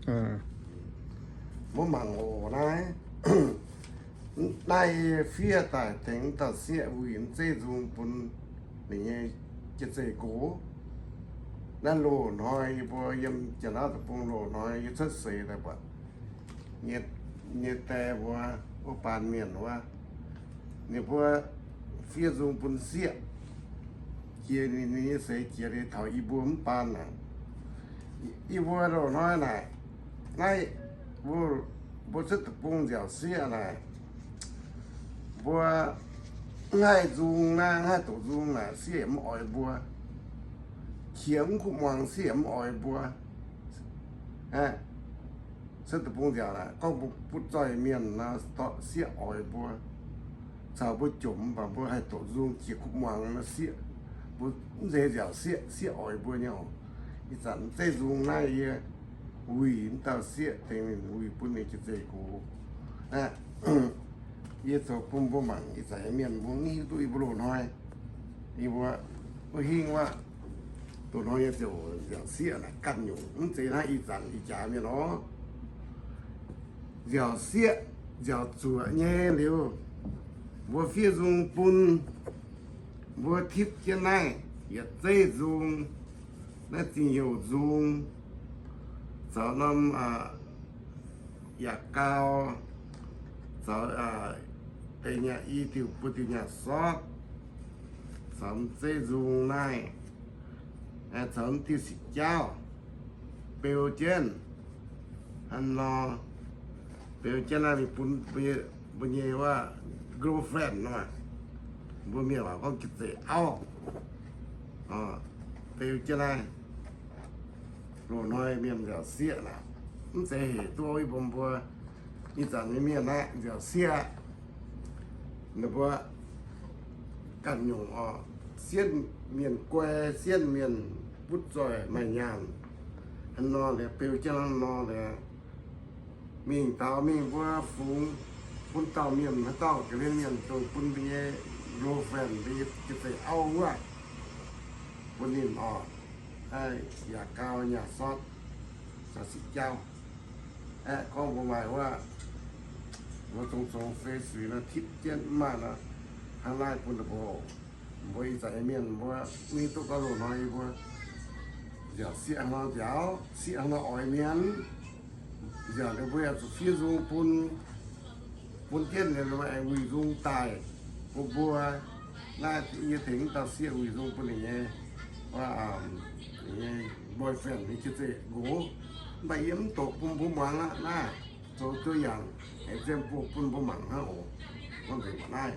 Mbuo mangc oc naaiv. Naaiv fiev daaih tengx dauh sieqv wuic mv zeiz nzung bun ninh nyei jiex zeiv gox. Naaiv loz-hnoi yie mbuo yiem Janx-Lauv deic-bung loz-hnoi yie cuotv seix daaih buatc nyei die mbuo wuov baan mienh wuov, ninh mbuo fiev nzung bun sieqv, jiex ninh nyei seix jiex liuz taux yie mbuo mv baan naaic. Yie mbuo loz-hnoi naaic, naaiv mbuo, mbuo cuotv deic-bung nziaauc sieqv naaic, mbuo mv haih nzung naaiv, mv haih doqc nzung naaic, sieqv yaac mv oix mbuo. Qiex mv kuv muangx, sieqv yaac mv oix mbuo. Cuotv deic-bung nziaauc naaic, gorngv mbuo butv zoih mienh nor, dorh sieqv oix mbuo. Caux mbuo jomc mv baac mbuo haih doqc nzung jiex kuv muangx nor, sieqv, mbuo mv zeiz nziaauc sieqv, sieqv oix mbuo nyei oc. Ih zanc mv zeiz nzung naaiv yie wuic mv dauh sieqv tengx ninh wuic bun ninh jiex zeiv gox. Yie zoux bun mbuo mangc ih zanc mienh mbuo mv hiuv duqv yie mbuo loz-hnoi, yie mbuo wuov hingv wuov, loz-hnoi yie ziouc nziaauc sieqv naaic ganh nyungc, mv zeiz hnangv ih zanc ih jaax mienh orv. Nziaauc sieqv, nziaauc zuoqc nyei liuz, mbuo fiev nzung bun, mbuo tipv jienv naaiv yietc zeiv nzung, naaiv zingh heuc nzung, caux norm yaac gau, caux deix nyaah i diuc buo diuh nyaah sortv, caux mv zeiv nzung naaiv, caux mv diuh sic jauv, beu jienv hnangv nor, beu jienv naaiv mingh bun mbuo nyei wuov girlfriend nor, mbuo mienh waac gorngv jiex zeiv auv, beu jienv naaiv. Loz-hnoi mienh nziaauc sieqv naaic, mv zeiz hec duqv yie mbuo, mbuo ih zanc nyei mienh naaiv nziaauc sieqv aqv. Ninh mbuo ganh nyungc oc, sienv mienh guai, sienv mienh butv zoih maaih nyaanh, hnangv nor liuz beu jienv hnangv nor liuz, mingh taux mingh mbuo fungx bun dauh mienh haaix dauh ga'hlen mienh dongh bun mbuo nyei girlfriend, mbuo nyei jiex zeiv auv wuov, bun ninh oc, yaac gau nyaah sortv caux sic jauv. Aeqv, gorngv mbuo maaih wuov, mbuo zong zong fei suix nor tipv jienv mv maaih nor, hnangv naaiv bun ninh mbuo. Mbuo ih zanc nyei mienh mbuo mv hiuv duqv gorngv loz-hnoi yie mbuo nziaauc sieqv hnangv nor nziaauc, sieqv hnangv nor oix mienh. Nziaauc liuz mbuo yaac zuqc fiev nzung bun, bun jienv liuz aengx wuic nzung daaih bun mbuo. Naaiv yie tengx dauh sieqv wuic nzung bun ninh nyei, ninh nyei boyfriend nyei jiex zeiv nqox. Mv baac yie mv doqc bun mbuo muangx aqv. Naaiv zoux duqv yangh aengx ziemx bun bun mbuo mangc hnangv oc. Gorngv nzengc mbuoqc naaiv.